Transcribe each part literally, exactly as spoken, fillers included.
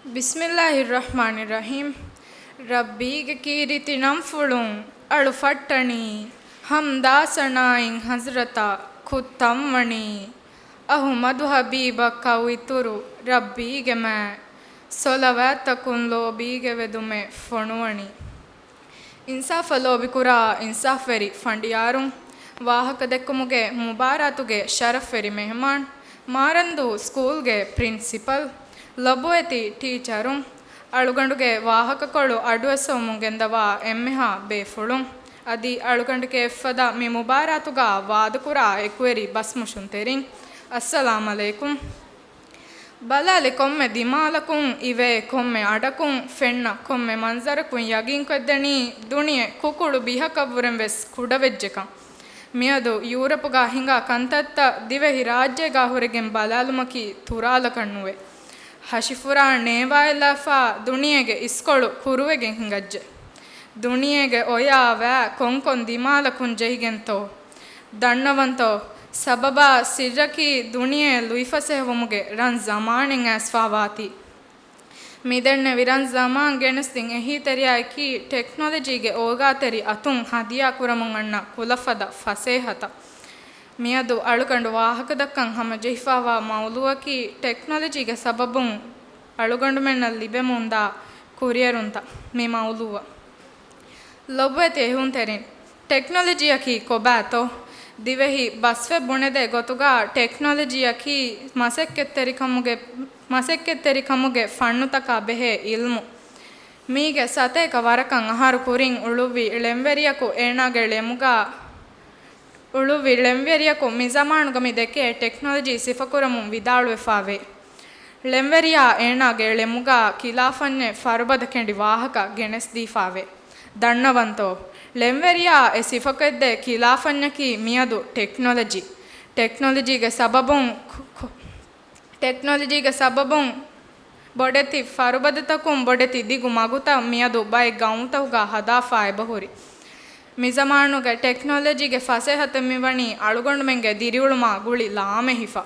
ބިސްމިއްލާހިއްރަޙްމާނިއްރަޙީމް. ރައްބީގެ ކީރިތި ނަންފުޅުން އަޅު ފައްޓަނީ، ހަމްދާ ސަނާއިން ޙަޟްރަތަށް ޚުއްތަންވަނީ، އަޙުމަދު ޙަބީބަށް ކައު އިތުރު ރައްބީގެ މާތް، ޞަލަވާތްތަކުން ލޯބީގެ ވެދުމެއް ފޮނުވަނީ. އިންސާފަށް ލޯބިކުރާ އިންސާފްވެރި ފަނޑިޔާރުން، ވާހަކަދެއްކުމުގެ މުބާރާތުގެ ޝަރަފްވެރި މެހެމާން، މާރަންދޫ ސްކޫލްގެ ޕްރިންސިޕަލް، ލޮބުވެތި ޓީޗަރުން، އަޅުގަނޑުގެ ވާހަކަކޮޅު އަޑުއައްސަވަމުން ގެންދަވާ އެންމެހާ ބޭފުޅުން، އަދި އަޅުގަނޑުގެ އެއްފަދަ މި މުބާރާތުގަ ވާދަކުރާ އެކުވެރި ބަސްމޮށުންތެރިން، އައްސަލާމް ޢަލައިކުމް. ބަލާލި ކޮންމެ ދިމާލަކުން، އިވޭ ކޮންމެ އަޑަކުން، ފެންނަ ކޮންމެ މަންޒަރަކުން ޔަގީންކޮށްދެނީ ދުނިޔެ ކުކުޅު ބިހަކަށްވުރެން ވެސް ކުޑަވެއްޖެކަން. މިއަދު ޔޫރަޕުގަ ހިނގާ ކަންތައްތައް ދިވެހި ރާއްޖޭގަ ހުރެގެން ބަލާލުމަކީ ތުރާލަކަށް ނުވޭ. ހަށިފުރާ ނޭވާއެއްލާފަ ދުނިޔޭގެ އިސްކޮޅު ކުރުވެގެން ހިނގައްޖެ. ދުނިޔޭގެ އޮޔާ ވައި ކޮންކޮން ދިމާލަކުން ޖެހިގެންތޯ؟ ދަންނަވަންތޯ؟ ސަބަބާ ސިއްރަކީ ދުނިޔެ ލުއިފަސޭހަވުމުގެ ރަން ޒަމާނެއް އައިސްފާވާތީ. މިދެންނެވި ރަން ޒަމާން ގެނެސްދިން އެހީތެރިޔާއަކީ ޓެކްނޮލޮޖީގެ އޯގާތެރި އަތުން ހަދިޔާ ކުރަމުން އަންނަ ކުލަފަދަ ފަސޭހަތައް. މިއަދު އަޅުގަނޑު ވާހަކަދައްކަން ހަމަޖެހިފާވާ މައުޟޫއަކީ ޓެކްނޮލޮޖީގެ ސަބަބުން އަޅުގަނޑުމެންނަށް ލިބެމުންދާ ކުރިއެރުންތައް. މި މައުޟޫއަށް ލޮބުވެތި އެހުންތެރިން، ޓެކްނޮލޮޖީއަކީ ކޮބާތޯ؟ ދިވެހި ބަސްފެއް ބުނެދޭ ގޮތުގަ ޓެކްނޮލޮޖީއަކީ މަސައްކަތްތެރިކަމުގެ، މަސައްކަތްތެރިކަމުގެ ފަންނުތަކާ ބެހޭ އިލްމު. މީގެ ސަތޭކަ ވަރަކަށް އަހަރު ކުރިން އުޅުއްވި ޅެންވެރިޔަކު އޭނާގެ ޅެމުގަ، އުޅުއްވި ޅެންވެރިޔަކު މިޒަމާނުގަ މި ދެކޭ ޓެކްނޮލޮޖީ ސިފަކުރަމުން ވިދާޅުވެފާވޭ. ޅެންވެރިޔާ އޭނާގެ ޅެމުގަ ކިލާފަންޏެއް ފަރުބަދަ ކެނޑި ވާހަކަ ގެނެސްދީފާވޭ. ދަންނަވަންތޯ؟ ޅެންވެރިޔާ އެ ސިފަކޮށްދޭ ކިލާފަންޏަކީ މިއަދު ޓެކްނޮލޮޖީ. ޓެކްނޮލޮޖީގެ ސަބަބުން ކު-، ކު-، ޓެކްނޮލޮޖީގެ ސަބަބުން ބޮޑެތި ފަރުބަދަތަކުން ބޮޑެތި ދިގު މަގުތައް މިއަދު ބައެއް ގައުމުތަކުގަ ހަދާފަ އެބަހުރި. މިޒަމާނުގެ ޓެކްނޮލޮޖީގެ ފަސޭހަތައް މިވަނީ އަޅުގަނޑުމެންގެ ދިރިއުޅުމާ ގުޅި ލާމެހިފަ.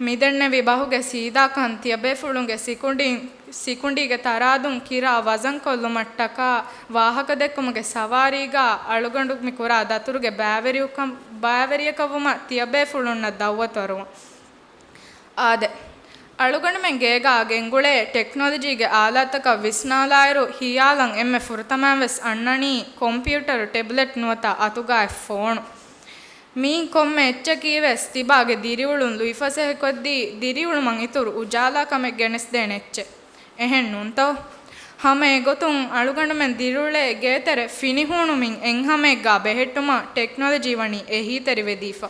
މިދެންނެވި ބަހުގެ ސީދާކަން ތިޔަބޭފުޅުންގެ ސިކުނޑިން، ސިކުނޑީގެ ތަރާދުން ކިރާ ވަޒަންކޮށްލުމަށްޓަކާ ވާހަކަދެއްކުމުގެ ސަވާރީގަ އަޅުގަނޑު މި ކުރާ ދަތުރުގެ ބައިވެރިޔަކަށް، ބައިވެރިޔަކަށްވުމަށް ތިޔަބޭފުޅުންނަށް ދައުވަތު އަރުވަން. އާދެ! އަޅުގަނޑުމެން ގޭގަ ގެންގުޅޭ ޓެކްނޮލޮޖީގެ އާލާތަކަށް ވިސްނާލާއިރު، ހިޔާލަށް އެންމެ ފުރަތަމައިން ވެސް އަންނަނީ ކޮމްޕިއުޓަރު، ޓެބްލެޓް ނުވަތަ އަތުގައި ފޯނު. މީން ކޮންމެ އެއްޗަކީ ވެސް ތިބާގެ ދިރިއުޅުން ލުއިފަސޭހަކޮށްދީ، ދިރިއުޅުމަށް އިތުރު އުޖާލާ ކަމެއް ގެނެސްދޭނެ އެއްޗެއް. އެހެން ނޫންތޯ؟ ހަމަ އެގޮތުން އަޅުގަނޑުމެން ދިރިއުޅޭ ގޭތެރެ ފިނިހޫނުމިން އެއްހަމައެއްގާ ބެހެއްޓުމަށް ޓެކްނޮލޮޖީ ވަނީ އެހީތެރިވެދީފަ.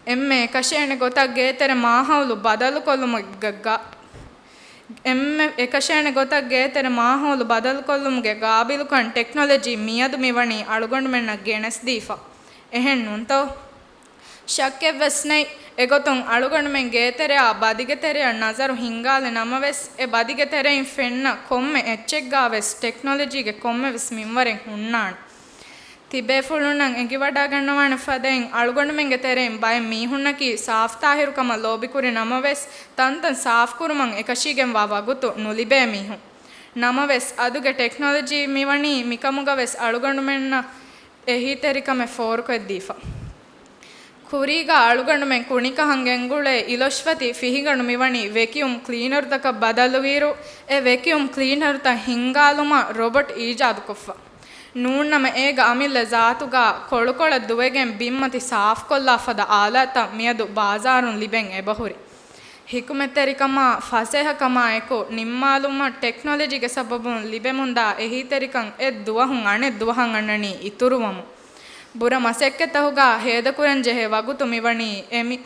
އެންމެ އެކަށޭނެ ގޮތަށް ގޭތެރެ މާހައުލު ބަދަލުކޮށްލުމުގެ ގަ-، ގަ-، އެންމެ އެކަށޭނެ ގޮތަށް ގޭތެރެ މާހައުލު ބަދަލުކޮށްލުމުގެ ގާބިލުކަން ޓެކްނޮލޮޖީ މިއަދު މިވަނީ އަޅުގަނޑުމެންނަށް ގެނެސްދީފަ. އެހެން ނޫންތޯ؟ ޝައްކެއްވެސް ނެތް. އެގޮތުން އަޅުގަނޑުމެން ގޭތެރެއާ ބަދިގެ ތެރެއަށް ނަޒަރު ހިންގާލި ނަމަވެސް، އެ ބަދިގެ ތެރެއިން ފެންނަ ކޮންމެ އެއްޗެއްގާވެސް ޓެކްނޮލޮޖީގެ ކޮންމެވެސް މިންވަރެއް ހުންނާނެ. ތިބޭފުޅުންނަށް އެނގިވަޑައިގަންނަވާނެ ފަދައިން، އަޅުގަނޑުމެންގެ ތެރެއިން ބައެއް މީހުންނަކީ ސާފްތާހިރުކަމަށް ލޯބިކުރި ނަމަވެސް، ތަންތަން ސާފްކުރުމަށް އެކަށީގެންވާ ވަގުތު ނުލިބޭ މީހުން. ނަމަވެސް، އަދުގެ ޓެކްނޮލޮޖީ މިވަނީ މިކަމުގަވެސް އަޅުގަނޑުމެންނަށް އެހީތެރިކަމެއް ފޯރުކޮށްދީފަ. ކުރީގަ އަޅުގަނޑުމެން ކުނިކަހަން ގެންގުޅޭ އިލޮށްފަތި ފިހިގަނޑު މިވަނީ ވެކިއުމް ކްލީނަރުތަކަށް ބަދަލުވިއިރު، އެ ވެކިއުމް ކްލީނަރުތައް ހިންގާލުމަށް ރޮބޮޓް އީޖާދުކޮށްފަ. ނޫންނަމަ އޭގަ އަމިއްލަ ޒާތުގަ ކޮޅުކޮޅަށް ދުވެގެން ބިންމަތި ސާފްކޮށްލާ ފަދަ އާލާތްތައް މިއަދު ބާޒާރުން ލިބެން އެބަހުރި. ޙިކުމަތްތެރިކަމާ، ފަސޭހަކަމާ އެކު ނިންމާލުމަށް ޓެކްނޮލޮޖީގެ ސަބަބުން ލިބެމުންދާ އެހީތެރިކަން އެއް ދުވަހުން އަނެއް ދުވަހަށް އަންނަނީ އިތުރުވަމުން. ބުރަ މަސައްކަތްތަކުގަ ހޭދަކުރަންޖެހޭ ވަގުތު މިވަނީ އެމި-،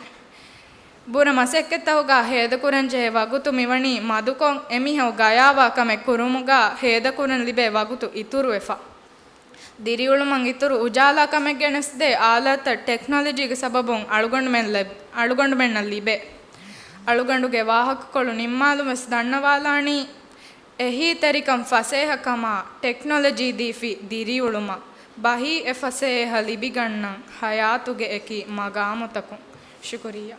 ބުރަ މަސައްކަތްތަކުގަ ހޭދަކުރަންޖެހޭ ވަގުތު މިވަނީ މަދުކޮށް، އެމީހަކު ގަޔާވާ ކަމެއް ކުރުމުގަ ހޭދަކުރަން ލިބޭ ވަގުތު އިތުރުވެފަ. ދިރިއުޅުމަށް އިތުރު އުޖާލާ ކަމެއް ގެނެސްދޭ އާލާތްތައް ޓެކްނޮލޮޖީގެ ސަބަބުން އަޅުގަނޑުމެން ލެބް-، އަޅުގަނޑުމެންނަށް ލިބޭ. އަޅުގަނޑުގެ ވާހަކަކޮޅު ނިންމާލުމަށް ވެސް ދަންނަވާލާނީ، އެހީތެރިކަން ފަސޭހަކަމާ، ޓެކްނޮލޮޖީ ދީފި ދިރިއުޅުމަށް، ބަހީ އެ ފަސޭހަ ލިބިގަންނަން ހަޔާތުގެ އެކި މަގާމުތަކުން. ޝުކުރިއްޔާ.